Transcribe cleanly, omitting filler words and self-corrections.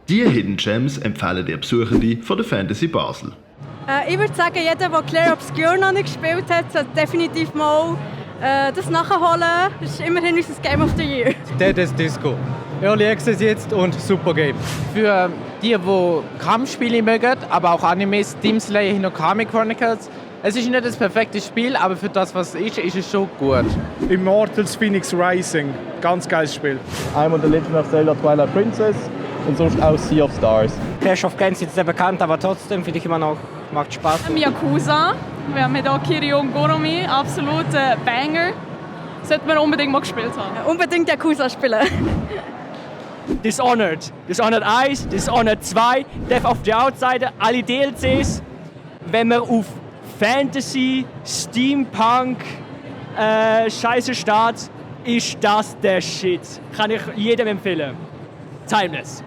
Diese Hidden Gems empfehlen dir Besuchende von der Fantasy Basel. Ich würde sagen, jeder, der Clair Obscure noch nicht gespielt hat, sollte definitiv mal das nachholen. Das ist immerhin unser Game of the Year. Dead Disco. Early Access jetzt und super Game. Für die Kampfspiele mögen, aber auch Animes, Demon Slayer Hinokami Chronicles. Es ist nicht das perfekte Spiel, aber für das, was es ist es schon gut. Immortals Phoenix Rising, ganz geiles Spiel. Einmal The Legend of Zelda Twilight Princess und sonst auch Sea of Stars. Clash of Clans ist jetzt sehr bekannt, aber trotzdem finde ich immer noch, macht Spaß. Yakuza, wir haben hier Kiryu und Goromi, absolute Banger. Sollte man unbedingt mal gespielt haben. Unbedingt Yakuza spielen. Dishonored 1, Dishonored 2, Death of the Outsider, alle DLCs. Wenn man auf Fantasy, Steampunk, Scheiße steht, ist das der Shit. Kann ich jedem empfehlen. Timeless.